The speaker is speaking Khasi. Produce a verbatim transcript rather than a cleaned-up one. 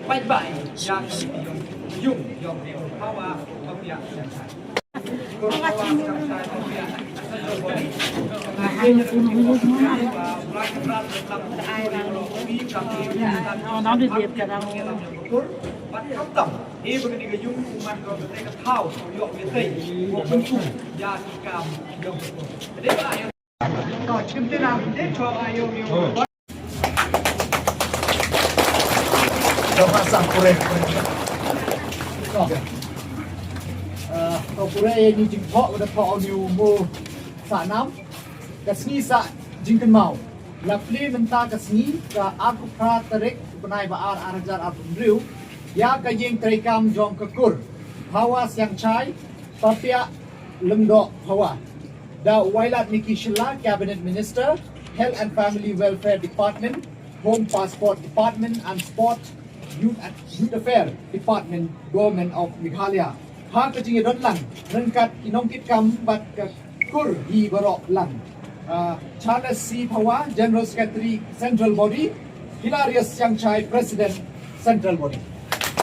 Bye bye. Yang yung yung hawa. Ka ba sa pure. Ka pure ni jingthoh, ka da thoh ni u mo sa nam. Ka sngi sa jingkynmaw. La plie mynta ka sngi ka arphew phra tarik u bnai ba ar, ar hajar arphew hynriew. Ïa ka ïing treikam jong ka kur Hawa Siangchai, Papiah Lyngdoh Hawa. Da u Wailadmiki Shylla, Cabinet Minister, Health and Family Welfare Department, Home Passport Department and Sport, Youth and Youth Affair Department, Government of Meghalaya. Ha ka jingïadon lang ryngkat ki nongkitkam bad ka kur hi baroh lang. Ah, Charles C Phawa, General Secretary, Central Body, Hilarius Siangchai, President, Central Body.